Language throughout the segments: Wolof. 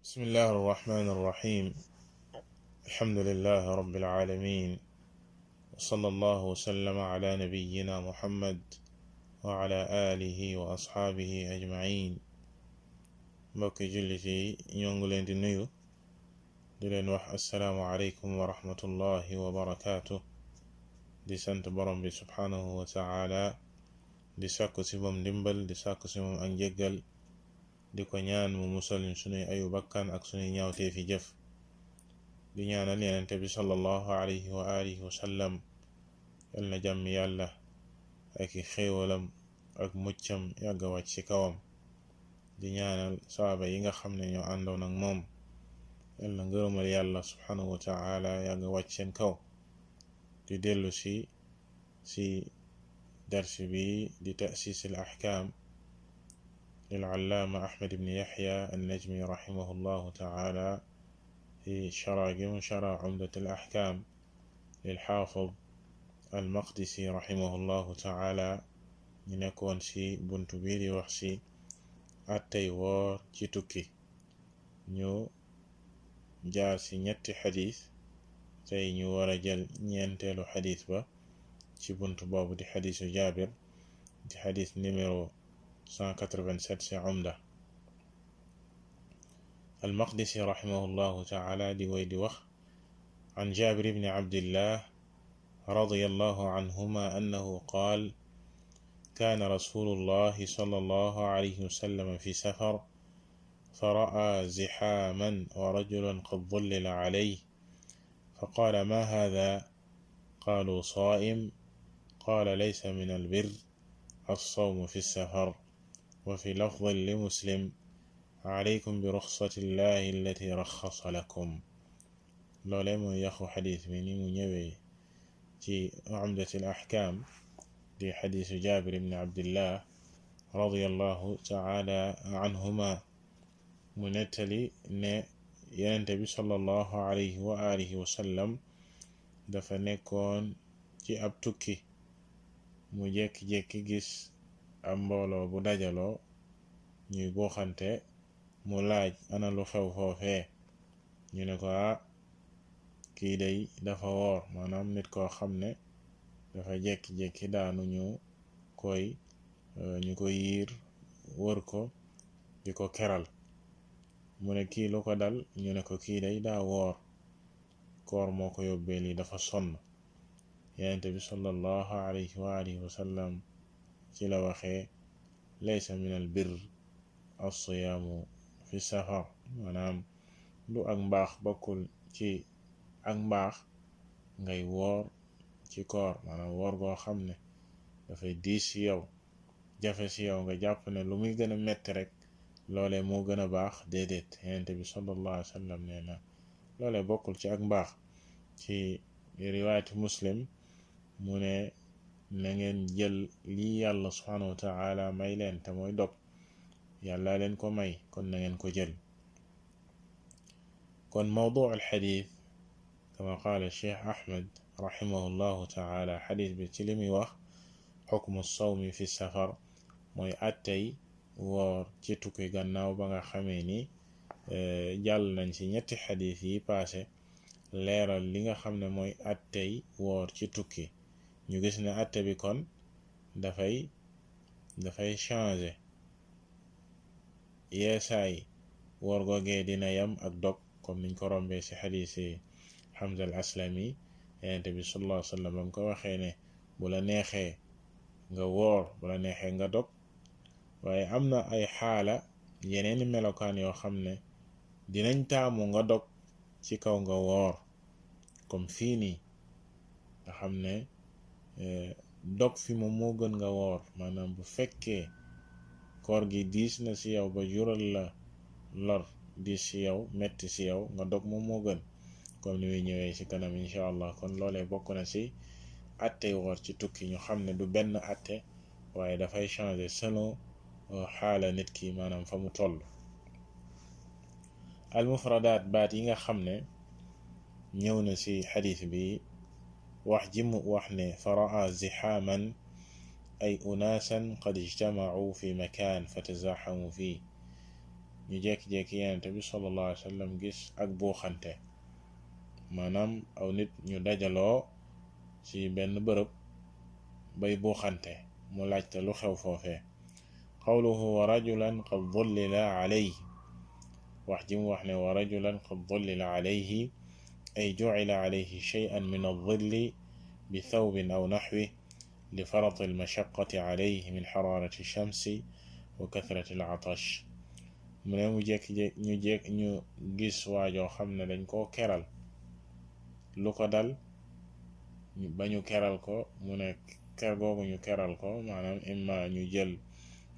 بسم الله الرحمن الرحيم. الحمد لله رب العالمين، وصلى الله وسلم على نبينا محمد وعلى آله وأصحابه أجمعين. mbokki jullit yi ñoo ngi leen di nuyu di leen wax assalaamu aleykum wa rahmatullahi wa barakaatu. di sant borom bi subhanahu wa taala, di sàkku ci moom ndimbal, di sàkku ci moom ak njéggal, di ko ñaan mu musal ñu sunuy ayu bakkan ak sunuy ñaawtee fi jëf. di ñaanal yenente bi sallallahu alayhi wa alihi wa sallam yal na jàmm yàlla ak i xéewalam ak muccam yàgga wàcc ci kawam. di ñaanal saaba yi nga xam ne ñoo àndoon ak moom yal na ngërëmal yàlla subhanahu wa taala yàgga wàcc seen kaw. di dellu si darsi bi di ta'sis al ahkam lil allaama ahmad ibn yahya an-najmi rahimahullahu taala في شرح عمدة الأحكام للحافظ المقدسي رحمه الله تعالى. نكون سي بنت بيري وحسي أتي وور ci tukki. ñu jaar ci ñetti xadis, tey ñu wara jël ñeenteelu xadis ba ci buntu boobu di xadisu Jaabir, di xadis numéro 187 ci Umda. المقدسي رحمه الله تعالى دي ويدي وخ عن جابر بن عبد الله رضي الله عنهما أنه قال: كان رسول الله صلى الله عليه وسلم في سفر فرأى زحاما ورجلا قد ظلل عليه فقال: ما هذا؟ قالوا: صائم. قال: ليس من البر الصوم في السفر. وفي لفظ لمسلم: عليكم برخصة الله التي رخص لكم. loolee mooy yaxu xadis bi ni mu ñëwee ci umdat al ahkam di xadisu Jaabir ibn Abdillah radiyallahu taala anhuma. mu nettali ne yenente bi sallallahu alayhi wa alihi wa sallam dafa nekkoon ci ab tukki, mu jekki-jekki gis am mbooloo bu dajaloo ñuy buuxante. mu laaj ana lu xew foofee. ñu ne ko kii day dafa woor, maanaam nit koo xam ne dafa jekki-jekki daanu ñu koy yiir wër ko di ko keral. mu ne kii lu ko dal? ñu ne ko kii day daa woor, koor moo ko yóbbee lii, dafa sonn. Yonent bi sallallahu alayhi wa alihi wa sallam ci la waxee: laysa min al birr as-siyaamu fi safar. maanaam du ak mbaax, bokkul ci ak mbaax ngay woor ci koor, maanaam woor goo xam ne dafay diis ci yow, jafe ci yow, nga jàpp ne lu muy gën a metti rek loolee moo gën a baax. déedéet, Yonent bi sallallahu alayhi wa sallam nee na loolee bokkul ci ak mbaax. ci riwaayati Muslim mu ne na ngeen jël lii yàlla subhanahu wa taala may leen te mooy dog, yàlla leen ko may, kon na ngeen ko jël. kon mawdu al xadis kama qaala Cheikh Ahmed rahimahullahu taala, xadis bi ci li muy wax xukmu sawmi fi safar mooy attey woor ci tukki. gannaaw ba nga xamee ni jàll nañ ci ñetti xadis yi paase leeral li nga xam ne mooy attey woor ci tukki, ñu gis ne atte bi kon dafay changer. yeesaay woor googee dina yam ak dog, comme niñ ko rombee ci xadiisi Hamza al Aslami. Yonent bi sallallahu alayhi wa sallam bam ko waxee ne bu la neexee nga woor, bu la neexee nga dog, waaye am na ay xaala, yeneeni melokaan yoo xam ne dinañ taamu nga dog ci kaw nga woor. comme fii nii nga xam ne dog fi moom moo gën nga woor, maanaam bu fekkee koor gi diis na ci yow ba jural la lor, diis ci yow, metti ci yow, nga dog moom moo gën, comme ni muy ñëwee ci kanam incha allah. kon loolee bokk na ci attey woor ci tukki. ñu xam ne du benn atte, waaye dafay changer selon xaala nit ki, maanaam fa mu toll. al mufradaat, baat yi nga xam ne ñëw na ci xadiis bi, wax ji mu wax ne faraa zihaaman ay unaasan qad ijtamacuu fi makaan fatazaxamu fii. ñu jekki-jekki yenente bi sallallahu alayhi wa sallam gis ak buuxante, maanaam aw nit ñu dajaloo ci benn bërëb bay buuxante. mu laajte lu xew foofee. qawluhu wa rajulan qad dullila alayhi, wax ji mu wax ne wa rajulan qad dullila alayhi ay jucila alayhi shay'an min aldilli bi thawbin aw naxwi li farati almashaqati alayhi min xaraarati shamsi wa kathrati alatash. mu ne ñu gis waajoo xam ne dañ koo keral. lu ko dal ba ñu keral ko? mu ne ker googu ñu keral ko maanaam imma ñu jël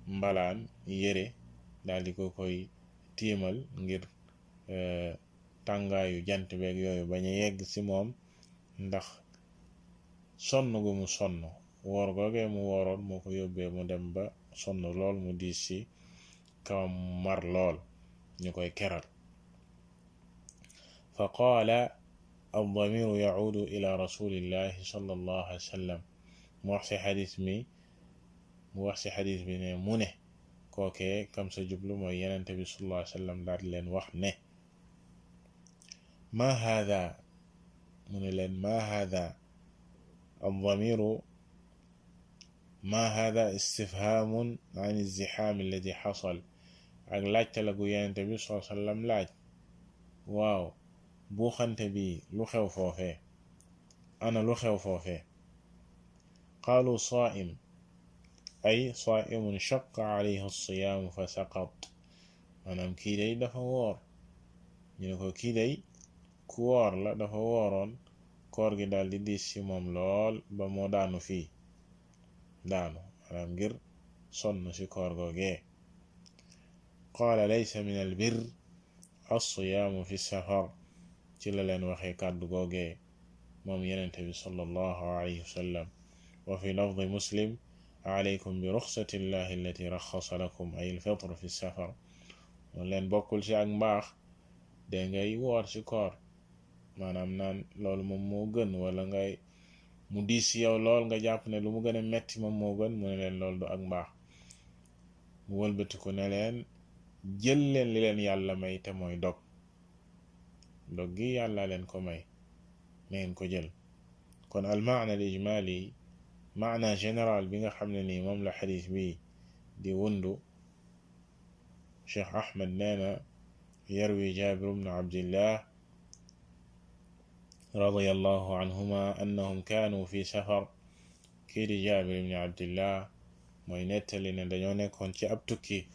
mbalaan yére daal di ko koy tiimal ngir tàngaayu jant beeg yooyu bañ a yegg ci moom, ndax sonn gu mu sonn, woor googee mu wooroon moo ko yóbbee mu dem ba sonn lool, mu diis ci kawam mar lool, ñu koy keral. fa qaala ad-damiru yacuudu ila rasulillahi sallallahu alayhi wa sallam. mu wax ci xadis bi ne mu ne kookee kam sa jublu mooy yenente bi sallallahu alayhi wa sallam daal di leen wax ne ma haada, mu ne leen ma haada. ad-damiru ma haada istifhaamun an az-zihaam alladi xasal, ak laajte la gu yenente bi sallallahu alayhi wa sallam laaj, waaw buuxante bi lu xew foofee, ana lu xew foofee. qaalu saa'im ay saa'imun shaqqa alayhi as-siyaamu fa saqat, maanaam kii day dafa woor. ñu ne ko kii day ku woor la, dafa wooroon, koor gi daal di diis ci moom lool ba moo daanu fii, maanaam ngir sonn ci koor googee. qaala laysa min al birr as-siyaamu fi safar, ci la leen waxee kàddu googee moom yenente bi sallallahu alayhi wa sallam. wa fi lafdi muslim alaykum bi ruxsati llahi allati raxasa lakum ay alfitr fi safar. moom leen bokkul ci ak mbaax de ngay woor ci koor, maanaam naan loolu moom moo gën, wala ngay mu diis ci yow lool nga jàpp ne lu mu gën a metti moom moo gën. mu ne leen loolu du ak mbaax. mu wëlbatiku ne leen jël leen li leen yàlla may te mooy dog gi yàlla leen ko may, na ngeen ko jël. kon al maana al ijmali, maana général bi nga xam ne nii moom la xadis bi di wundu, Cheikh Ahmed nee na yarwi Jaabir ibn Abdillah radiyallahu anhuma annahum kaanu fi safar. kii di Jaabir ibn Abdillah mooy nettali ne dañoo nekkoon ci ab tukki.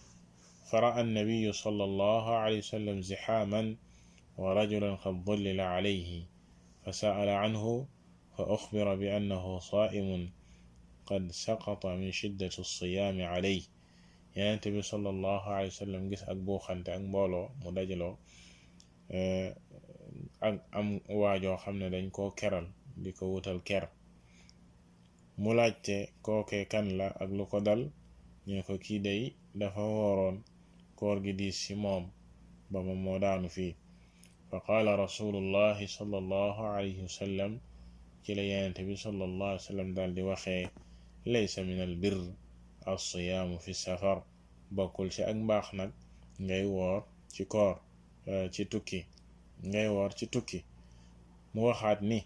fara'a annabiyu sallallahu alayhi wa sallam zihaaman wa rajulan qad dullila alayhi fa sa'ala anhu fa uxbira bi annahu saa'imun qad saqata min shiddati as-siyaami alayhi. Yonent bi sallallahu alayhi wa sallam gis ak buuxante ak mbooloo mu dajaloo ak am waajoo xam ne dañ koo keral, di ko wutal ker. mu laajte kookee kan la ak lu ko dal. ñu ne ko kii day dafa wooroon, koor gi diis ci moom ba moom moo daanu fii. fa qaala rasulullahi sallallahu alayhi wa sallam, ci la Yonent bi sallallahu alayhi wa sallam daal di waxee laysa min al birr as-siyaamu fi safar, bokkul ci ak mbaax nag ngay woor ci koor ci tukki, ngay woor ci tukki. mu waxaat ni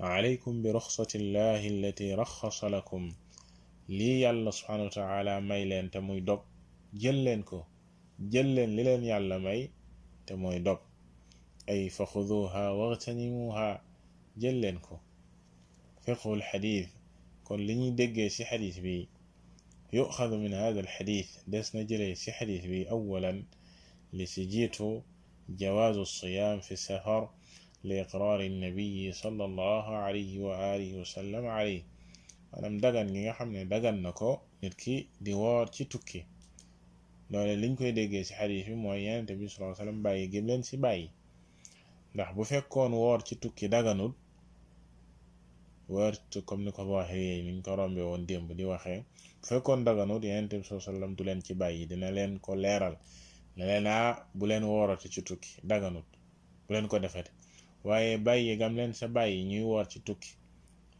alaykum bi ruxsati llahi allati raxasa lakum, lii yàlla subhanahu wa taala may leen te muy dog, jël leen ko, jël leen li leen yàlla may te mooy dog. ay fa xuduha wagtanimuha, jël leen ko. fiqhul xadiis, kon li ñuy déggee ci xadis bi, yuxadu min hada alxadis, des na jëlee ci xadis bi awalan li ci jiitu jawaazu siyaam fi safar li iqraari nabiyi sallallahu alayhi wa alihi wa sallam alayhi, maanaam dagan gi nga xam ne dagan na ko nit ki di woor ci tukki. loole liñ koy déggee ci xadis bi mooy Yonent bi sallallahu alayhi wa sallam bàyyi gëm leen ci bàyyi, ndax bu fekkoon woor ci tukki daganut, wërtu comme ni ko waxee niñ ko rombe woon démb di waxee, bu fekkoon daganut Yonent bi sallallahu alayhi wa sallam du leen ci bàyyi, dina leen ko leeral ne leen bu leen woorati ci tukki, daganut, bu leen ko defati. waaye bàyyi gam leen sa bàyyi ñuy woor ci tukki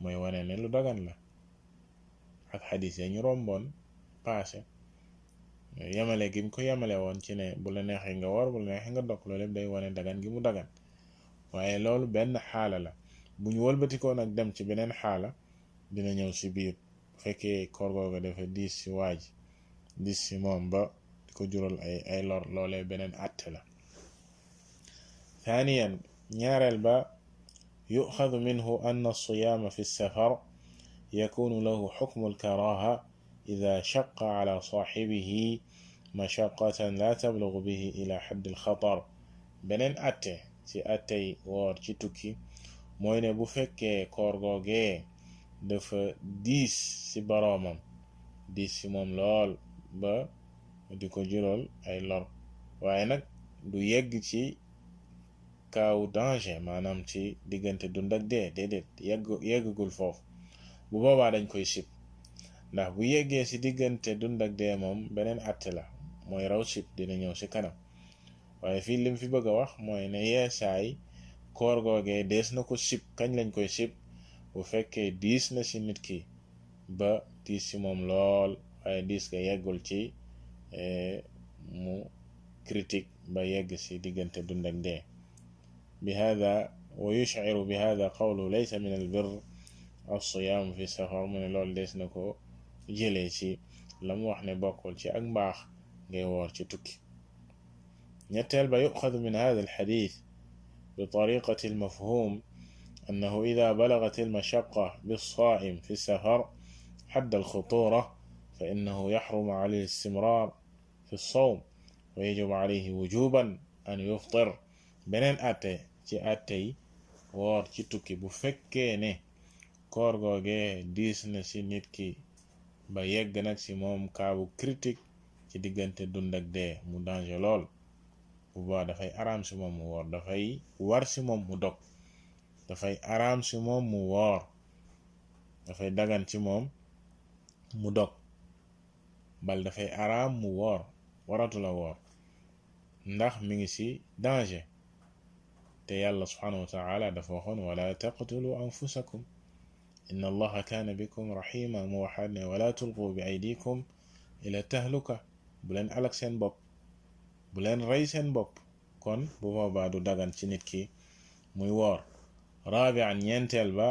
mooy wane ne lu dagan la, ak xadis ya ñu romboon paase. yamale gi mu ko yamale woon ci ne bu la neexee nga woor bu la neexee nga dog loolu lépp day wane dagan gi mu dagan waaye loolu benn xaala la bu ñu wëlbatikoo nag dem ci beneen xaala dina ñëw ci biir bu fekkee koor googu dafa diis ci waaj diis ci moom ba di ko jural ay lor loolee beneen àtte la ثانيا ñaareel ba يؤخذ منه أن الصيام في السفر يكون له حكم الكراهة إذا شق على صاحبه مشقة لا تبلغ به إلى حد الخطر beneen àtte ci àttey woor ci tukki mooy ne bu fekkee koor googee dafa diis ci boroomam diis ci moom lool ba di ko jural ay lor waaye nag du yegg ci kaaw danger maanaam ci diggante dund ak dee déedéet yeggagul foofu bu boobaa dañ koy sib ndax bu yeggee ci diggante dund ak dee moom beneen àtte la mooy raw sib dina ñëw ci kanam waaye fii lim fi bëgg a wax mooy ne yeesaay koor googee dees na ko sib kañ lañ koy sib bu fekkee diis na ci nit ki ba diis ci moom lool waaye diis ga yeggul ci mu critique ba yegg ci diggante dund ak dee بهذا ويشعر بهذا قوله ليس من البر الصيام في السفر من لول ديس نكو جيلي سي لم wax ne bokkul ci ak mbaax ngay woor ci tukki ñetteel ba يؤخذ من هذا الحديث بطريقة المفهوم أنه إذا بلغت المشقة بالصائم في السفر حد الخطورة فإنه يحرم عليه الاستمرار في الصوم ويجب عليه وجوبا أن يفطر beneen àtte ci àtte yi woor ci tukki bu fekkee ne koor googee diis na ci nit ki ba yegg nag ci moom kaabu critique ci diggante dund ak dee mu danger lool bu baax dafay araam ci moom mu woor dafay war ci moom mu dog dafay araam ci moom mu woor dafay dagan ci moom mu dog bal dafay araam mu woor waratu la woor ndax mi ngi ci danger te yàlla subhanahu wa ta'ala dafa waxoon wala taqtulu anfusakum inna allaha kaana bikum rahima mu waxaat ne wala tulqu bi aydikum ila tahluka bu leen alak seen bopp bu leen rey seen bopp kon bu boobaa du dagan ci nit ki muy woor raabi'an ñeenteel ba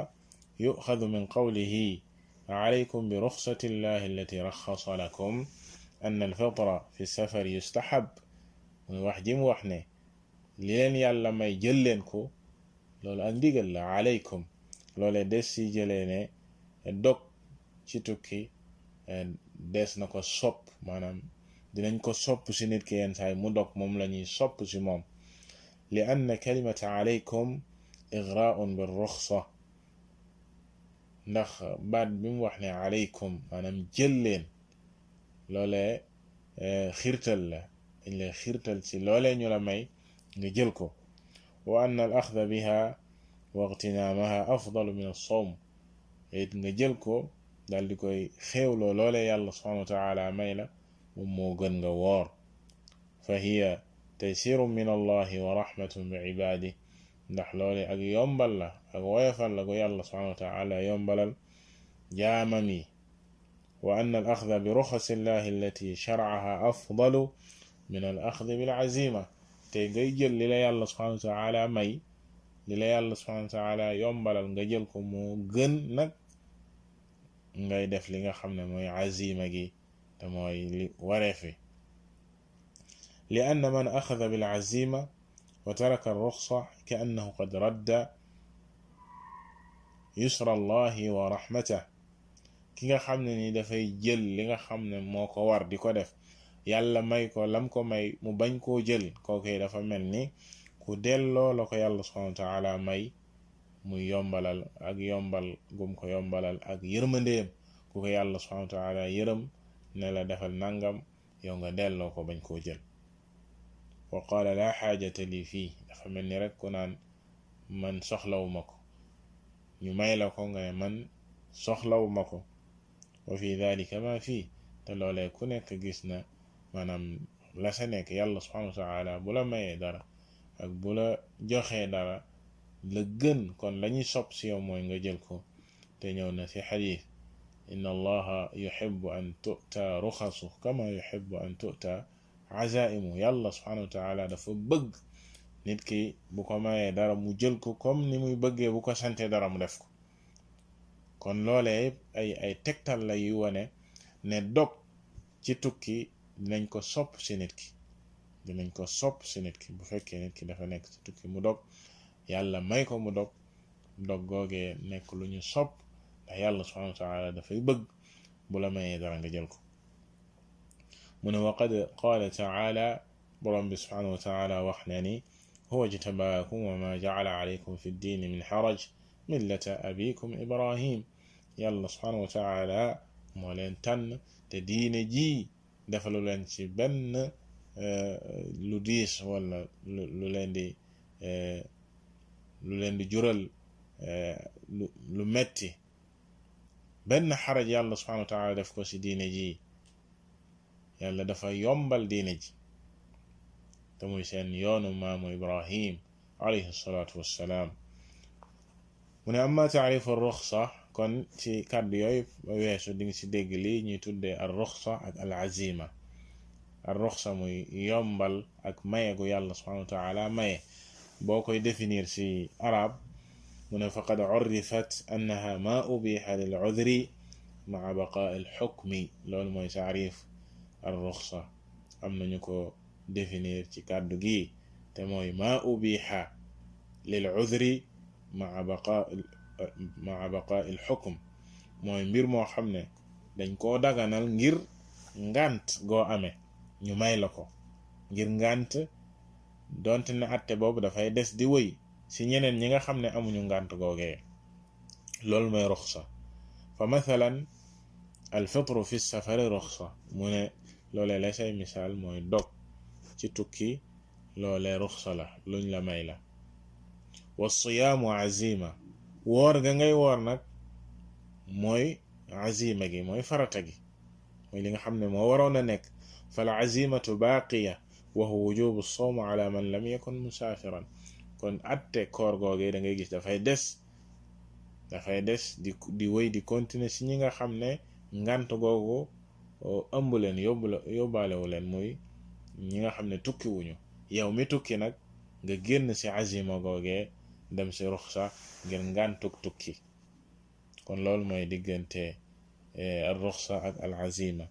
yu'xadu min qawlihi alaykum bi ruxsati llahi allati raxasa lakum anna alfitra fi safari yustahab muy wax ji mu wax ne li leen yàlla may jël leen ko loolu ak ndigal la alaykum loole des ci jëlee ne dog ci tukki des na ko sopp maanaam dinañ ko sopp ci nit ki yenn saay mu dog moom lañuy sopp ci moom li anna kalimata alaykum igraun bir ruxsa ndax baat bi mu wax ne alaykum maanaam jël leen loole xiirtal la dañ lay xiirtal ci loole ñu la may nga jël ko wa anna al axda biha wa ightinamaha afdalu min as-sawm it nga jël ko dal di koy xéewloo loole yàlla subhanahu wa ta'ala may la moom moo gën nga woor fa hiya taysirun min allahi wa rahmatun bi ibadi ndax loole ak yombal la ak woyofal la ko yàlla subhanahu wa ta'ala yombalal jaamam yi wa anna al axda bi ruxasi llahi allati shar'aha afdalu min al axdi bil azima te ngay jël li la yàlla subhanahu wa ta'ala may li la yàlla subhanahu wa ta'ala yombalal nga jël ko moo gën nag ngay def li nga xam ne mooy azima gi te mooy li wareefi li anna man axada bil azima wa taraka ar-ruxsa ka annahu qad radda yusra allahi wa rahmatah ki nga xam ne ni dafay jël li nga xam ne moo ko war di ko def yàlla may ko lam ko may mu bañ koo jël kooku dafa mel ni ku delloo la ko yàlla subhanahu wa ta'ala may muy yombalal ak yombal gum ko yombalal ak yërmandeem ku ko yàlla subhanahu wa ta'ala yërëm ne la defal nangam yow nga delloo ko bañ koo jël wa qaala laa xaajata lii fii dafa mel ni rek ku naan man soxlawuma ko ñu may la ko nga ne man soxlawuma ko wa fi dhalika ma fii te loolee ku nekk gis na maanaam la sa nekk yàlla subhanahu wa ta'ala bu la mayee dara ak bu la joxee dara la gën kon lañuy sopp si yow mooy nga jël ko te ñëw na ci xadiis inna allaha yuhibbu an tu'ta ruxasu kama yuhibbu an tu'ta azaimu. yàlla subhanahu wa taala dafa bëgg nit ki bu ko mayee dara mu jël ko comme ni muy bëggee bu ko sante dara mu def ko. kon loolee ay tegtal la yu wane ne dog ci tukki dinañ ko sopp ci nit ki, dinañ ko sopp ci nit ki bu fekkee nit ki dafa nekk ci tukki mu dog, yàlla may ko mu dog, dog googee nekk lu ñu sopp ndax yàlla subhanahu wa taala dafay bëgg bu la mayee dara nga jël ko. mu ne wa qad qaala taala, borom bi subhanahu wa taala wax na ni huwa jtabaakum wa ma jacala alaykum fi ddiini min xaraj millata abikum ibrahim. yàlla subhanahu wa taala moo leen tànn te diine ji defalu leen ci benn lu diis wala lu leen di jural lu metti, benn xaraj yàlla subhanahu wa taala def ko ci diine ji. yàlla dafa yombal diine ji te muy seen yoonu maamu ibrahim alayhi salatu wassalaam. mu ne amma taarifu ruxsa, kon ci kàddu yooyu weesu di nga ci dégg lii ñuy tuddee ar ruxsa ak al azima. ar ruxsa muy yombal ak maye gu yàlla subhanahu wa taala maye. boo koy définir ci arab mu ne faqad urrifat annaha ma ubiha lil udri maa baqaa al xukmi. loolu mooy taarif ar ruxsa. am nañu ko définir ci kàddu gi te mooy ma ubiha lil udri maa baqaa il xukm, mooy mbir moo xam ne dañ koo daganal ngir ngànt goo amee ñu may la ko, ngir ngànt donte ne atte boobu dafay des di wëy ci ñeneen ñi nga xam ne amuñu ngànt googee. loolu mooy ruxsa. fa mathalan al fitru fi safari ruxsa. mu ne loolee la say misaal mooy dog ci tukki, loolee ruxsa la, luñ la may la. wa siyaamu azima, woor ga ngay woor nag mooy azima gi, mooy farata gi, mooy li nga xam ne moo waroon a nekk. fal azimatu baaqiya wa huwa wujubu sawm ala man lam yakun musaafiran. kon atte koor googee da ngay gis dafay des di wéy di continuer ci ñi nga xam ne ngant googu ëmb leen yóbbaalewu leen, muy ñi nga xam ne tukki wuñu. yow mi tukki nag nga génn ci azima googee dem ci ruxsa ngir ngantuk tukki. kon loolu mooy diggante al ruxsa ak al azima.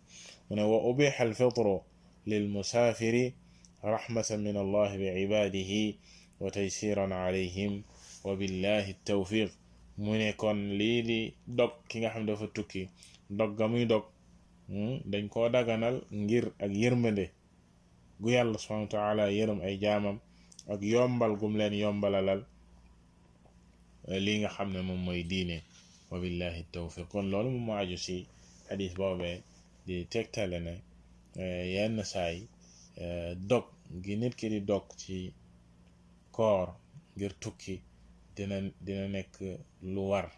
mu ne wa ubiha al fitru lil musaafiri rahmatan min allah bi ibadihi wa taysiran alayhim wa billahi tawfiq. mu ne kon lii di dog ki nga xam ne dafa tukki, dog ga muy dog dañ koo daganal ngir ak yërmande gu yàlla subhanahu wa taala yërëm ay jaamam ak yombal gum leen yombalalal lii nga xam ne moom mooy diine. wa billahi tawfiq. kon loolu moom moo aju ci xadis boobee di tegtale ne yenn saay dog gi nit ki di dog ci koor ngir tukki dina nekk lu war,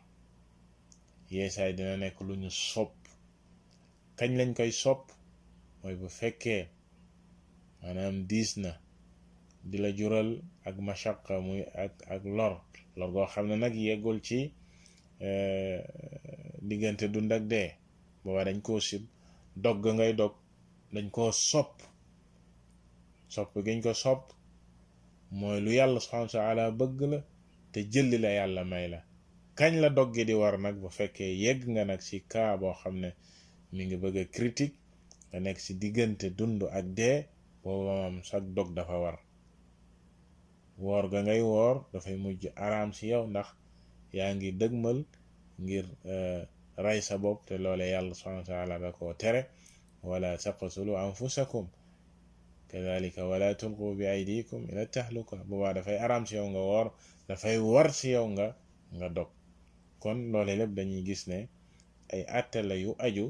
yeesaay dina nekk lu ñu sopp. kañ lañ koy sopp mooy bu fekkee maanaam diis na di la jural ak mashaqa, muy ak lor goo xam ne nag yeggul ci diggante dund ak dee. booba dañ koo sib. dog ga ngay dog dañ koo sopp giñ ko sopp mooy lu yàlla subhanahu wa taala bëgg la te jëlli la yàlla may la. kañ la dog gi di war nag bu fekkee yegg nga nag ci kaa boo xam ne mi ngi bëgg a critique, nga nekk ci diggante dund ak dee, booba moom sax dog dafa war. woor ga ngay woor dafay mujj araam ci yow ndax yaa ngi dëgmal ngir rey sa bopp, te loole yàlla subhanahu wa taala da koo tere. wala taqtulu anfusakum kadhalika wala tulqu bi aydikum ila tahluka. boobaa dafay araam ci yow nga woor, dafay war ci yow nga dog. kon loole lépp dañuy gis ne ay àtte la yu aju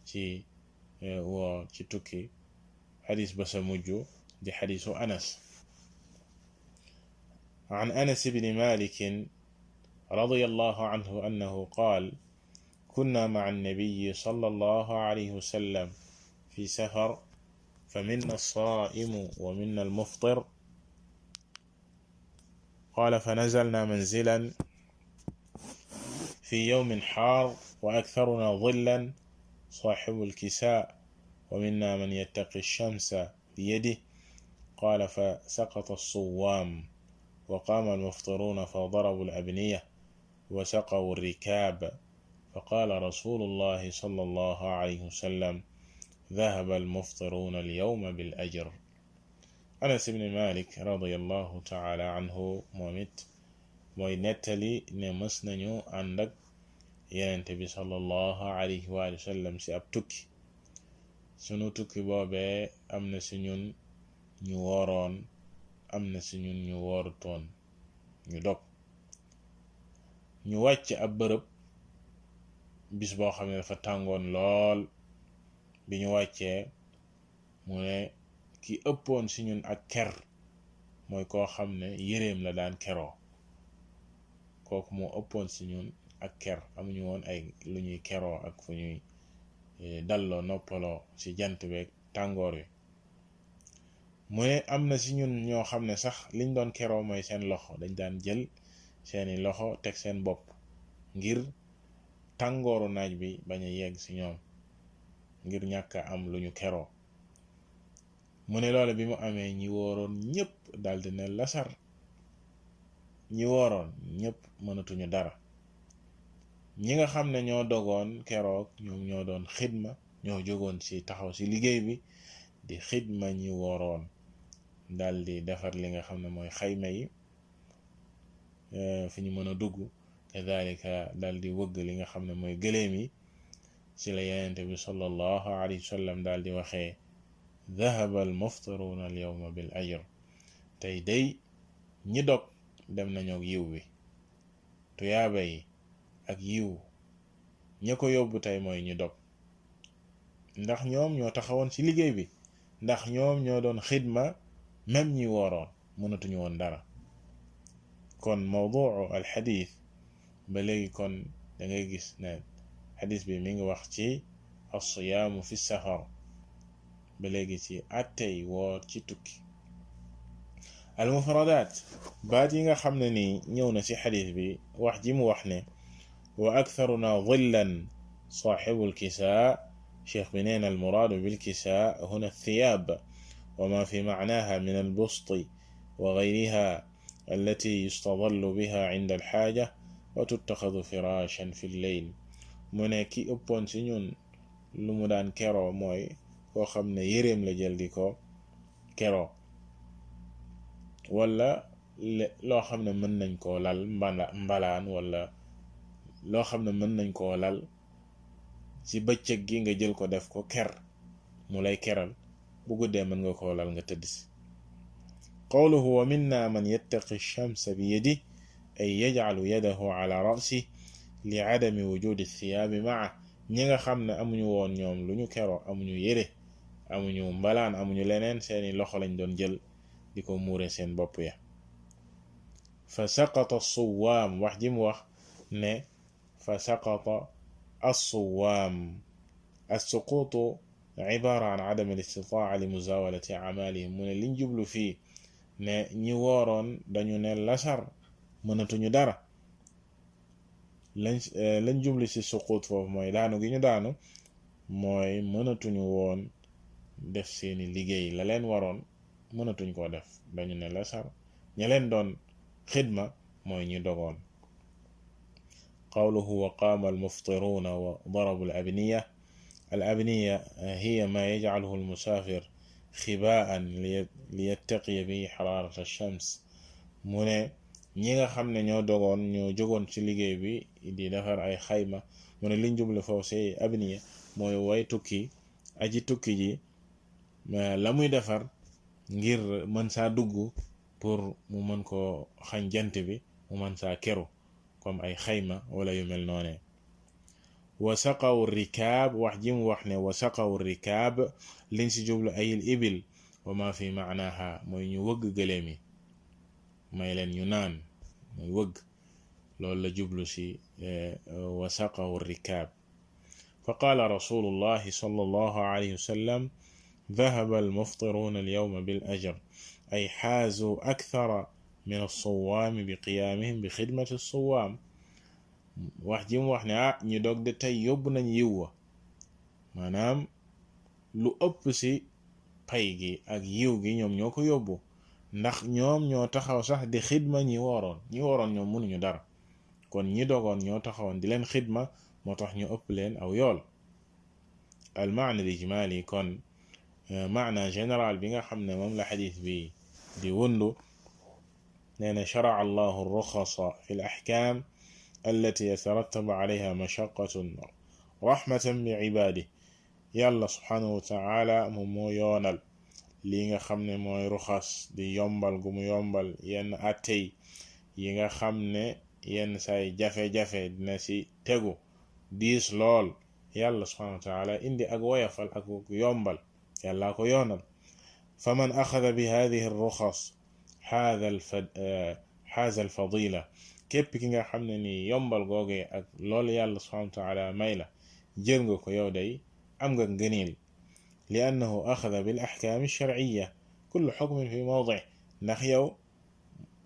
ci woor ci tukki. xadis ba sa mujj di xadisu Anas. an Anas ibn Malik radiyallahu anhu annahu qaal kunna ma'a an-nabiyyi sallallahu alayhi wa sallam fi safar فمنا الصائم ومنا المفطر قال فنزلنا منزلا في يوم حار وأكثرنا ظلا صاحب الكساء ومنا من يتقي الشمس بيده. قال فسقط الصوام وقام المفطرون فضربوا الأبنية وسقوا الركاب. فقال رسول الله صلى الله عليه وسلم ذهب المفطرون اليوم بالأجر. Anas ibn Malik radiyallahu taala anhu moom it mooy nettali ne mës nañu ànd ak Yonent bi sallallahu alayhi wa sallam ci ab tukki. sunu tukki boobee am na ci ñun ñu wooroon, am na ci ñun ñu woorutoon, ñu dog. ñu wàcc ab bërëb bis boo xam ne dafa tàngoon lool. bi ñu wàccee mu ne ki ëppoon ci ñun ak ker mooy koo xam ne yéreem la daan keroo. kooku moo ëppoon ci ñun ak ker, amuñu woon ay lu ñuy keroo ak fu ñuy dalloo noppaloo ci jant beeg tàngoor wi. mu ne am na ci ñun ñoo xam ne sax liñ doon keroo mooy seen loxo, dañ daan jël seeni loxo teg seen bopp ngir tàngooru naaj bi bañ a yegg ci ñoom, ngir ñàkk am lu ñu keroo. mu ne loolu bi mu amee ñi wooroon ñépp daldi ne lasar. ñi wooroon ñépp mënatuñu dara. ñi nga xam ne ñoo dogoon keroog ñoom ñoo doon xidma, ñoo jógoon ci taxaw ci liggéey bi di xidma ñi wooroon, daldi defar li nga xam ne mooy xayma yi fi ñu mën a dugg, kadalika daldi wëgg li nga xam ne mooy gëléem yi. ci la Yonent bi sallallahu alayhi wa sallam daldi waxee dhahaba al muftiruna al yawma bil ajr. tey day ñi dog dem nañu ak yiw wi, tuyaaba yi ak yiw ña ko yóbbu tey mooy ñi dog, ndax ñoom ñoo taxawoon ci liggéey bi, ndax ñoom ñoo doon xidma. même ñi wooroon mënatuñu woon dara. kon mawduu al xadiis ba léegi kon da ngay gis ne xadis bi mi ngi wax ci as-siyaamu fi safar, ba léegi ci attey woor ci tukki. al mufradaat, baat yi nga xam ne ni ñëw na ci xadis bi, wax ji mu wax ne wa aktharuna dhillan saaxibu lkisaa. cheikh bi neen al muraadu bilkisaa huna thiyaab wa ma fi macnaaha min albusti wa gayriha allati yustadallu biha cinda alxaaja wa tuttaxadu firaashan fi lleyl. mu ne ki ëppoon ci ñun lu mu daan keroo mooy koo xam ne yéreem la jël di ko keroo, wala loo xam ne mën nañ koo lal mbalaan, wala loo xam ne mën nañ koo lal ci bëccëg gi nga jël ko def ko ker mu lay keral, bu guddee mën nga koo lal nga tëdd si. qawluhu wa minna man yattaqi shamsa bi yadi ay yajcalu yadahu ala rasi li adami wujudi thiyaabi maa. ñi nga xam ne amuñu woon ñoom lu ñu keroo, amuñu yére, amuñu mbalaan, amuñu leneen, seeni loxo lañ doon jël di ko muure seen bopp ya. fa saqata as-suwaam, wax ji mu wax ne fa saqata as-suwaam. as-suquutu ibaara an adam al-istitaa'a li muzaawalati a'maalihim. mu ne liñ jublu fii ne ñi wooroon dañu ne lasar, mënatuñu dara. lañ jublu ci suquut foofu mooy daanu gi ñu daanu, mooy mënatuñu woon def seeni liggéey, la leen waroon mënatuñ koo def, dañu ne lasar. ña leen doon xidma mooy ñi dogoon. qawluhu wa qaama almuftiruuna wa darabu alabniya. alabniya hiya ma yajcaluhu almusaafir xibaa'an liyattaqiya bihi xaraarata alshams. mu ne ñi nga xam ne ñoo dogoon, ñoo jógoon ci liggéey bi di defar ay xayma, mu ne liñ jublu foofu ci abniya mooy way tukki, aji tukki ji la muy defar ngir mën saa dugg pour mu mën koo xañ jant bi, mu mën saa keru comme ay xayma wala yu mel noone. wa saqaw rikaab, wax ji mu wax ne wa saqaw rikaab liñ ci jublu ayil ibil wa ma fi maanaha mooy ñu wëgg gëléem yi, may leen ñu naan, mooy wëgg. loolu la jublu ci wa saqaw rikaab. fa qaala rasulullahi sallallahu alayhi wa sallam dhahaba almuftiruuna alyawma bil ajr ay xaazu akthara min alsuwaami bi qiyaamihim bi xidmati alsuwaam. wax ji mu wax ne ñi dog de tey yóbbu nañ yiw wa maanaam lu ëpp ci pay gi ak yiw gi ñoom ñoo ko yóbbu ndax ñoom ñoo taxaw sax di xidma ñi wooroon ñoom mënuñu dara kon ñi dogoon ñoo taxawoon di leen xidma moo tax ñu ëpp leen aw yool al maana al ijmali kon maana général bi nga xam ne moom la xadis bi di wundu nee na shara'a allahu ar-rukhasa fi al-ahkam allati yatarattabu alayha mashaqqatun rahmatan bi ibadihi yàlla subhanahu wa ta'ala moom moo yoonal lii nga xam ne mooy ruxas di yombal gu mu yombal yenn attey yi nga xam ne yenn say jafe-jafe dina ci tegu diis lool yàlla subhanahu wa ta'ala indi ak woyafal ak yombal yàlla ko yoonal faman axada bi hadihi ar-ruxas haaza al-fadila képp ki nga xam ne ni yombal googee ak loolu yàlla subhanahu wa ta'ala may la jël nga ko yow day am nga ngëneel li annahu axada bil ahkaam ash-shar'iyya kullu hukmin fi mawdi' ndax yow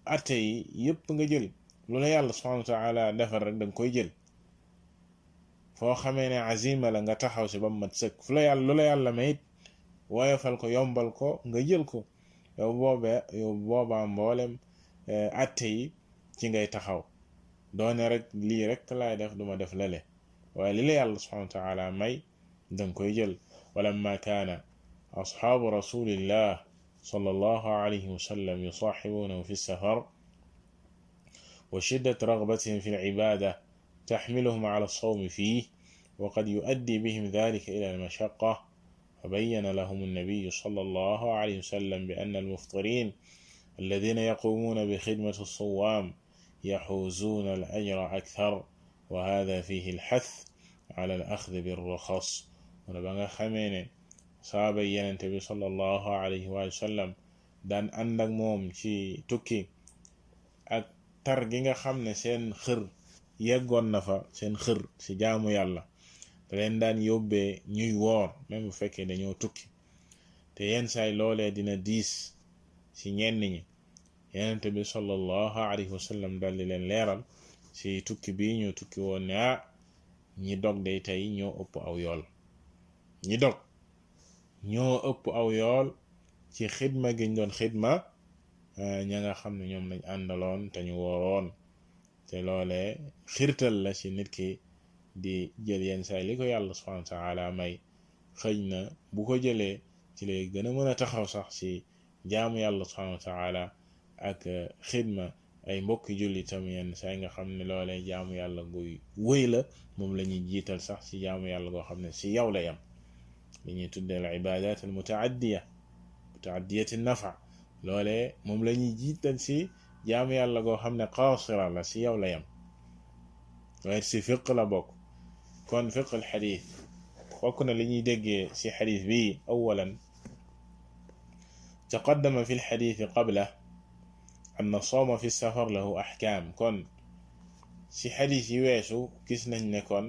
atte yi yëpp nga jël lu la yàlla subhanahu wa ta'ala defar rek danga koy jël foo xamee ne azima la nga taxaw si ba mu mat sëkk fu la yàlla lu la yàlla mayit woyofal ko yombal ko nga jël ko yow boobaa mboolem atte yi ci ngay taxaw doone rek lii rek laay def duma def lale waaye li la yàlla subhanahu wa ta'ala may danga koy jël walamma kaana ashaabu rasulillah sallallahu alayhi wa sallam yusaahibuunahu fi safar wa shiddat ragbatihim fi al-ibaada تحملهم على الصوم فيه وقد يؤدي بهم ذلك إلى المشقة فبين لهم النبي صلى الله عليه وسلم بأن المفطرين الذين يقومون بخدمة الصوام يحوزون الأجر أكثر وهذا فيه الحث على الأخذ بالرخص ونبغى خمينة صحابة النبي صلى الله عليه وسلم daan ànd ak moom ci tukki ak tar gi nga xam ne seen xër yeggoon na fa seen xër ci jaamu yàlla te leen daan yóbbee ñuy woor même bu fekkee dañoo tukki te yenn saay loolee dina diis ci ñenn ñi Yonent bi sallallahu alayhi wa sallam daldi leen leeral ci tukki bi ñu tukki woon ne ñi dog day tey ñoo ëpp aw yool ñi dog ñoo ëpp aw yool ci xidma giñ doon xidma ña nga xam ne ñoom lañ àndaloon te ñu wooroon te loolee xirtal la ci nit ki di jël yenn saay li ko yàlla subhanahu wa ta'ala may xëj na bu ko jëlee ci lay gën a mën a taxaw sax ci jaamu yàlla subhanahu wa ta'ala ak xidma ay mbokki jullitam yenn saay nga xam ne loolee jaamu yàlla guy wëy la moom la ñuy jiital sax ci jaamu yàlla goo xam ne ci yow la yam li ñuy tuddee al ibadat al mutaaddiyat an-nafa loolee moom la ñuy jiital ci jaamu yàlla goo xam ne qaasira la ci yow la yam waaye ci fiq la bokk kon fiq al xadis bokk na li ñuy déggee ci xadis bi awalan taqaddama fi lxadisi qabla an sawma fi safar lahu axkaam kon ci xadis yi weesu gis nañ ne kon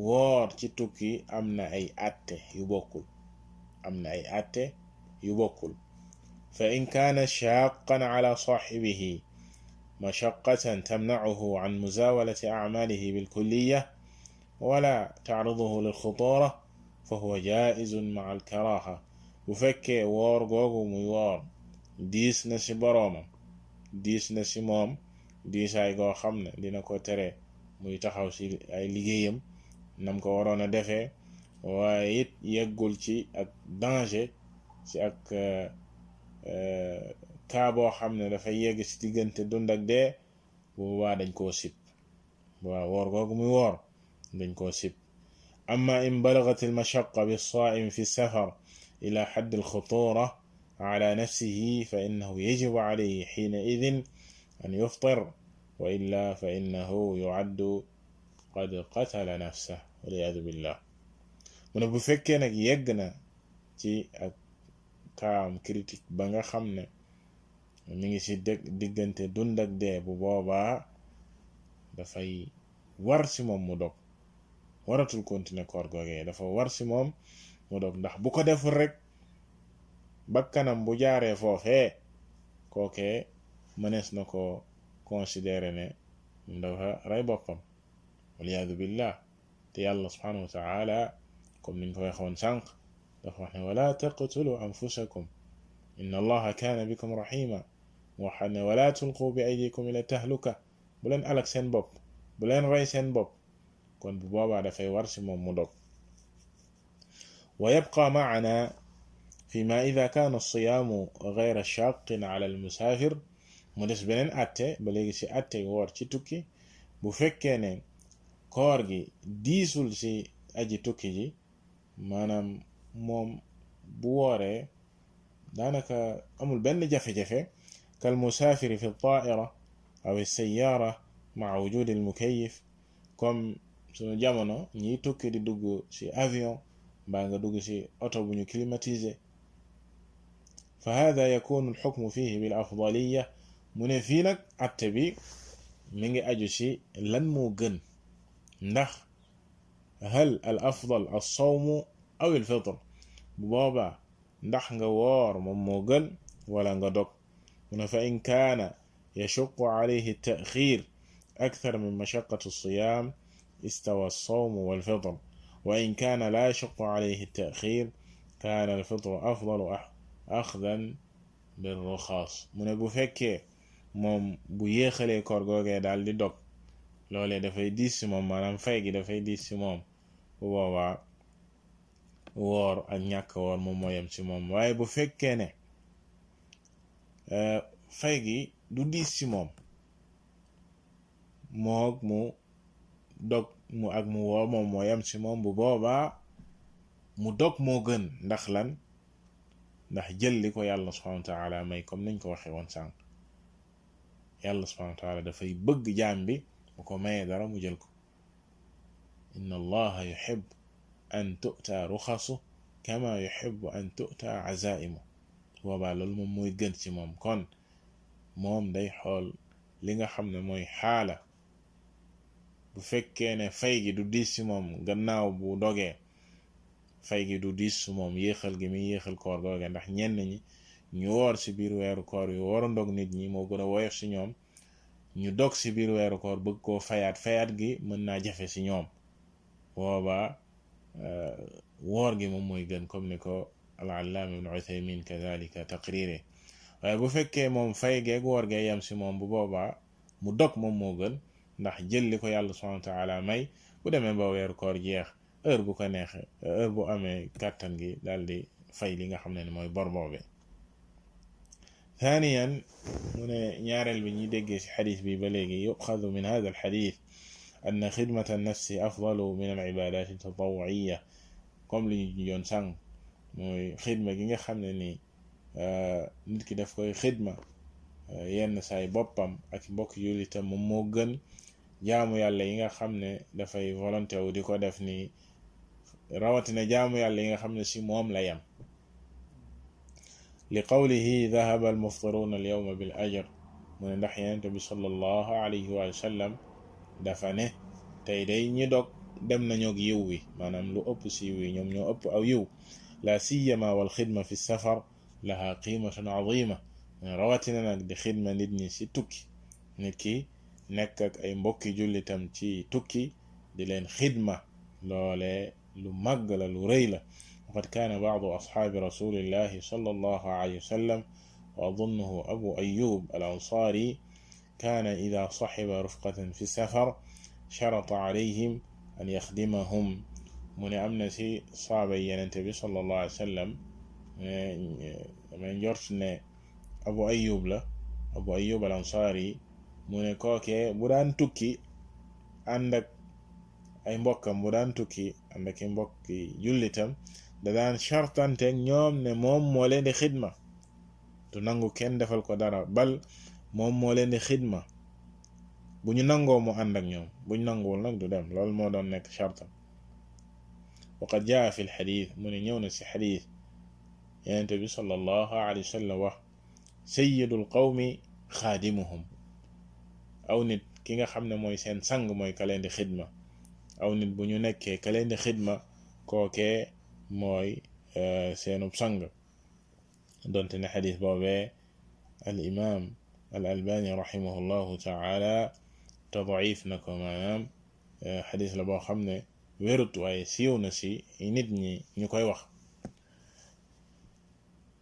woor ci tukki am na ay atte yu bokkul فإن كان شاقا على صاحبه مشقة تمنعه عن مزاولة أعماله بالكلية ولا تعرضه للخطورة فهو جائز مع الكراهة وفكي وور غوغو موي وور diis na ci boroomam diis na ci moom diisaay goo xam ne dina ko tere muy taxaw ci ay liggéeyam nam ko waroon a defee waaye it yeggul ci ak danger ci ak kaa boo xam ne dafa yegg ci diggante dund ak dee bu boobaa dañ koo sib waaw woor googu muy woor dañ koo sib amma in balagat al mashaqqa bis saa'im fi safar ila hadd al khutura على نفسه فإنه يجب عليه حينئذ أن يفطر وإلا فإنه يعد قد قتل نفسه والعياذ بالله من bu fekkee nag yegg na ci ak kaam critique ba nga xam ne mi ngi ci diggante dund ak dee bu boobaa dafay war ci moom mu dog waratul continuer koor googee dafa war ci moom mu dog ndax bu ko deful rek bakkanam bu jaaree foofee kookee mënees na ko considérer ne dafa rey boppam waliyaadu billah te yàlla subhanahu wa taala comme niñ ko waxoon sànq dafa wax ne wala taqtulu anfusakum inna allaha kaana bikum rahima mu wax ne wala tulqu bi aydikum ila tahluka bu leen alak seen bopp bu leen rey seen bopp kon bu boobaa dafay war si moom mu dog wa yabqa maana فيما إذا كان الصيام غير شاق على المسافر mu des beneen atte ba léegi ci atte woor ci tukki bu fekkee ne koor gi diisul ci aji tukki ji maanaam moom bu wooree daanaka amul benn jafe-jafe kal musaafiri fi taa'ira aw sayyaara ma'a wujudi al-mukayyif comme sunu jamono ñiy tukki di dugg ci avion mbaa nga dugg ci oto bu ñu climatisé fa hada yakunu al-hukmu fihi bil afdaliyya mu ne fii nag atte bi mi ngi aju ci lan moo gën ndax hal al afdal as-sawmu aw al fitr bu boobaa ndax nga woor moom moo gën wala nga dog mu ne fa in kaana yashuqqu alayhi at-ta'khir akthar min mashaqqati as-siyam istawa as-sawmu wal fitr wa in kaana la yashuqqu alayhi at-ta'khir kaana al fitr afdalu akhdan bir rukhas mu ne bu fekkee moom bu yéexalee koor googee daal di dog loolee dafay diis ci moom maanaam fay gi dafay diis ci moom bu boobaa woor ak ñàkk woor moom moo yem ci moom waaye bu fekkee ne fay gi du diis ci moom moog mu dog mu ak mu woor moom moo yem ci moom bu boobaa mu dog moo gën ndax lan ndax jël li ko yàlla subhanahu wa taala may comme niñ ko waxee woon sànq yàlla subhanahu wa taala dafay bëgg jaam bi bu ko mayee dara mu jël ko inna allaha yuhib an tu'ta ruxasu kama yuhibbu an tu'ta azaimu boobaa loolu moom mooy gën ci moom kon moom day xool li nga xam ne mooy xaala bu fekkee ne fay gi du diis ci moom gannaaw bu dogee fay gi du diis ci moom yéexal gi mi yéexal koor googe ndax ñenn ñi ñu woor ci biir weeru koor yu war a ndog nit ñi moo gën a woyof ci ñoom ñu dog ci biir weeru koor bëgg koo fayaat gi mën naa jafe ci ñoom boobaa woor gi moom mooy gën comme ni ko al-allaama ibn Uthaymin kadhalika taqrire waaye bu fekkee moom fay geeg woor gee yem ci moom bu boobaa mu dog moom moo gën ndax jël li ko yàlla subhanahu wa ta'ala may bu demee ba weeru koor jeex heure bu ko neexee heure bu amee kàttan gi daal di fay li nga xam ne mooy bor boobee ثانيا من ñaareel bi ñuy déggee ci xadis bi ba léegi yuxadu min hada alxadis anna xidmata annafsi afdalu min alcibadat altatawuciya comme li ñu joon sànq mooy xidma gi nga xam ne ni nit ki daf koy xidma yenn saay boppam ak mbokk jullitam moom moo gën jaamu yàlla yi nga xam ne dafay volonté wu di ko def ni rawatina jaamu yàlla yi nga xam ne ci moom la yam li qawlihi dahaba almuftiruuna alyawma bil ajr mu ne ndax yonent bi sallallahu alayhi wa sallam dafa ne tey day ñi dog dem nañoog yiw wi maanaam lu ëpp ci yiw wi ñoom ñoo ëpp aw yiw la siyama wal xidma fi safar laha qimatun azima rawatina nag di xidma nit ñi ci tukki nit ki nekk ak ay mbokki jullitam ci tukki di leen xidma loole lu màgg la lu rëy la وقد كان بعض أصحاب رسول الله صلى الله عليه وسلم وأظنه أبو أيوب الأنصاري كان إذا صحب رفقة في السفر شرط عليهم أن يخدمهم من أمنسي صابي ينتبه صلى الله عليه وسلم من جرسنا أبو أيوب الأنصاري من كوكي بدان تكي عندك أي مبكم بدان تكي عندك مبكي جلتم da daan chartante ñoom ne moom moo leen di xidma du nangu kenn defal ko dara bal moom moo leen di xidma bu ñu nangoo mu ànd ak ñoom bu ñu nanguwul nag du dem loolu moo doon nekk chartam waqad jaa fi lxadit mu ne ñëw na si xadit yenente bi sallallahu alayhi wa sallam wax sayyidul qawmi xaadimuhum aw nit ki nga xam ne mooy seen sang mooy ka leen di xidma aw nit bu ñu nekkee ka leen di xidma kookee mooy seenub sang donte ne xadis boobee al imam al albani rahimahullahu taala te daif na ko maanaam xadis la boo xam ne wérut waaye siiw na si nit ñi ñu koy wax.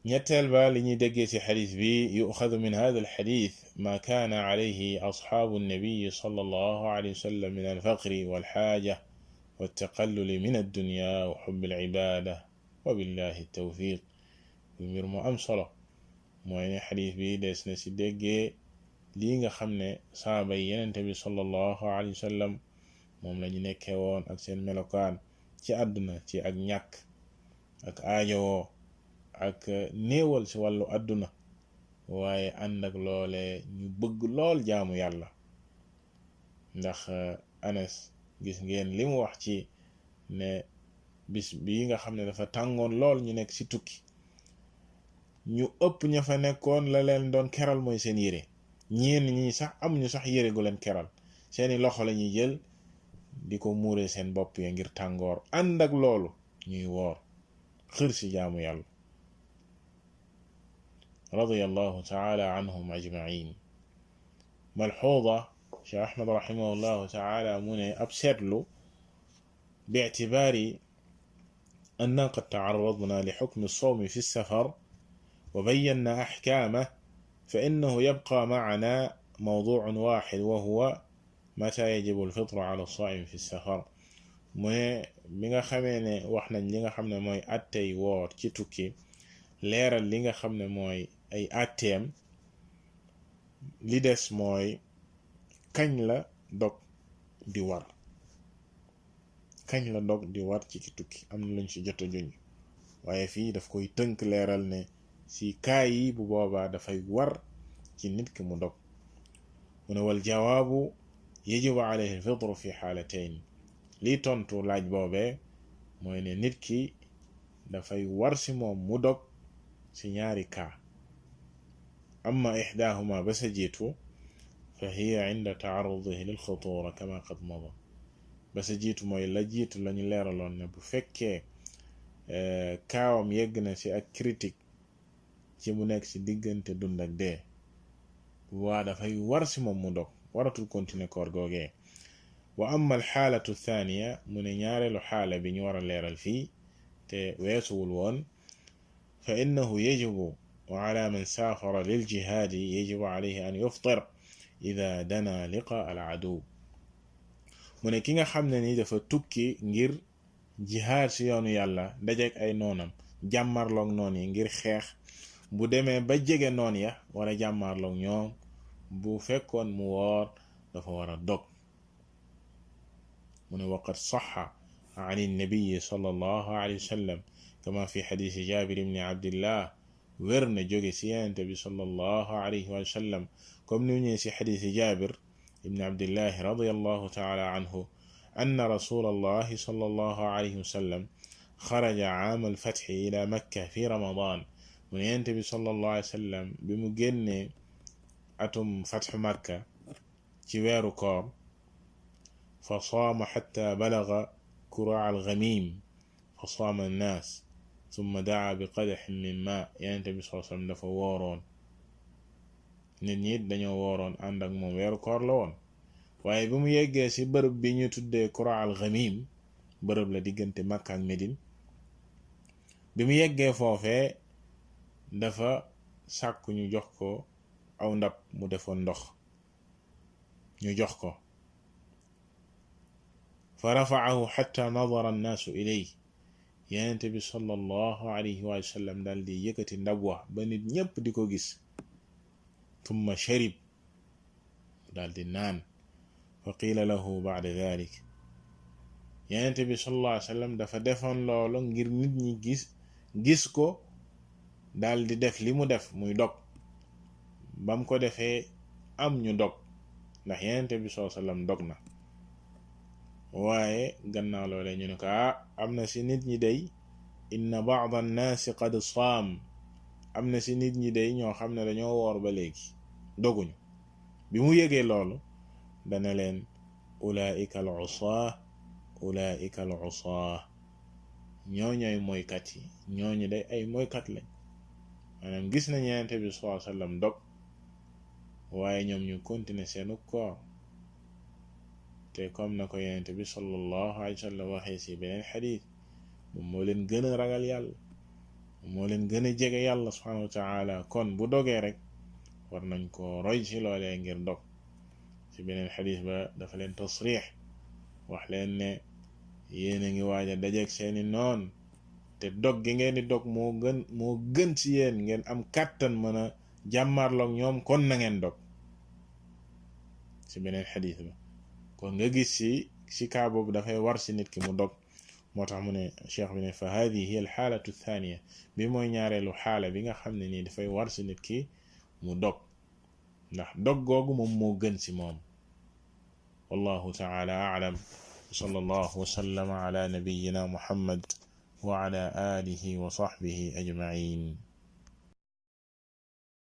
ñetteel ba li ñuy déggee ci xadis bi yuxadu min hada alxadis ma kaana alayhi asxaabu nnabiyi sallallahu alayhi wa sallam min alfaqri walxaaja waltaqalluli min addunya wa xubbi alcibaada wa billahi tawfiq. mbir mu am solo mooy ne xadis bi des na ci déggee lii nga xam ne saaba yi yenente bi sallallahu alayhi wa sallam moom lañu nekkee woon ak seen melokaan ci àdduna ci ak ñàkk ak aajowoo ak néewal ci wàllu àdduna waaye ànd ak loole ñu bëgg lool jaamu yàlla. ndax Anas gis ngeen li mu wax ci ne bis bii nga xam ne dafa tàngoon lool ñu nekk ci tukki ñu ëpp ña fa nekkoon la leen doon keral mooy seen yére. ñeen ñi sax amuñu sax yére gu leen keral, seeni loxo la ñuy jël di ko muure seen bopp ya ngir tàngoor. ànd ak loolu ñuy woor xër ci jaamu yàlla. radiyallahu taala anhum ajmain. malxuuda Cheikh Ahmad rahimahullahu taala mu ne ab seetlu bi'tibaari anna qad ta'arradna li xukmi as-sawmi fi as-safar wa bayyana axkaamahu fa innahu yabqa ma'ana mawduu'un waaxid wa huwa mataa yajibu al-fitru ala as-saa'imi fi as-safar. mu ne bi nga xamee ne wax nañ li nga xam ne mooy attey woor ci tukki, leeral li nga xam ne mooy ay atteem, li des mooy kañ la dog di war. kañ la dog di war ci ki tukki am na luñ ci jot a juñ, waaye fii daf koy tënk leeral ne ci kaay yi bu boobaa dafay war ci nit ki mu dog. mu ne wal jawaabu yajibu alayhi al-fitru fi xaalatayn. lii tontu laaj boobee mooy ne nit ki dafay war ci moom mu dog ci ñaari kaa. amma ixdaahuma ba sa jiitu fa hiya inda taarudihi lil xutuura kama qad mada. ba sa jiitu mooy la jiitu lañu leeraloon ne bu fekkee kaawam yegg na ci ak critique ci mu nekk ci diggante dund ak dee, waa dafay war ci moom mu dog, waratul continuer koor googee. wa amma alxaalatu thaniya, mu ne ñaareelu xaala bi ñu war a leeral fii te weesuwul woon, fa innahu yajibu ala man saafara lil jihaadi yajibu alayhi an yuftir ida dana liqa al aduw. mu ne ki nga xam ne ni dafa tukki ngir jihaad ci yoonu yàlla dajeek ay noonam, jàmmarloog noon yi ngir xeex, bu demee ba jege noon ya wala jàmmarloog ñoom, bu fekkoon mu woor dafa war a dog. mu ne waqad saxa an nabiyi sallallahu alayhi wa sallam kama fi xadiisi Jaabir ibni Abdillah, wér na jóge ci Yonent bi sallallahu alayhi wa sallam comme ni ñëwee ci xadiisi Jaabir ibni Abdillah radiyallahu taala anhu anna rasulallahi sallallahu alayhi wa sallam xaraja aam alfatxi ila makka fi ramadan. mu ne Yonent bi sallallahu alayhi wa sallam bi mu génnee atum fatxu makka ci weeru koor, fa saama xatta balaga kuraa algamim fa saama annaas summa daa bi qadaxin min maa. Yonent bi sallallahu alayhi wa sallam dafa wooroon, nit ñi dañoo wooroon ànd ak moom, weeru koor la woon. waaye bi mu yeggee ci bërëb bi ñu tuddee kuraa algamim, bërëb la diggante Makka ak Medine, bi mu yeggee foofee dafa sàkku ñu jox ko aw ndab mu defoon ndox, ñu jox ko. fa rafaahu xatta nadara annaasu ilay. Yonent bi sallallahu alayhi wa sallam daal di yëkkati ndab wax ba nit ñépp di ko gis. tumma sharib, daal di naan. fa qiila lahu ba'da dalik. Yonent bi sallallahu alayhi wa sallam dafa defoon loolu ngir nit ñi gis ko daal di def li mu def muy dog. bam ko defee am ñu dog, ndax Yonent bi sallallahu alayhi wa sallam dog na. waaye gannaaw loole ñu ne ko am na ci nit ñi day inna ba'da an-naasi qad saam, am na ci nit ñi day ñoo xam ne dañoo woor ba léegi doguñu. bi mu yëgee loolu dana leen ulaa'ika al-usaah, ulaa'ika al-usaah, ñooñooy mooykat yi, ñooñu day ay mooykat lañ. maanaam gis nañ Yonent bi sallallahu alayhi wa sallam dog, waaye ñoom ñu continuer seenu koor. te comme na ko yonent bi sallallahu alayhi wa sallam waxee ci beneen xadiis moom moo leen gën a ragal yàlla, moo leen gën a jege yàlla subhanahu wa taala. kon bu dogee rek war nañ ko roy ci loolee ngir dog. ci beneen xadiis ba dafa leen tasriix wax leen ne yéen a ngi waaj a dajeeg seeni noon te dog gi ngeen di dog moo gën ci yéen ngeen am kàttan mën a jàmmarloog ñoom, kon na ngeen dog. ci beneen xadiis ba kon nga gis ci kaa boobu dafay war ci nit ki mu dog. moo tax mu ne cheikh bi ne fa hadihi hiya al xaalatu thaniya, bi mooy ñaareelu xaala bi nga xam ne nii dafay war ci nit ki mu dog, ndax dog googu moom moo gën ci moom. wallahu taala a'lam. sallallahu wa sallama ala nabiyyina muhammad wa ala alihi wa sahbihi ajma'in.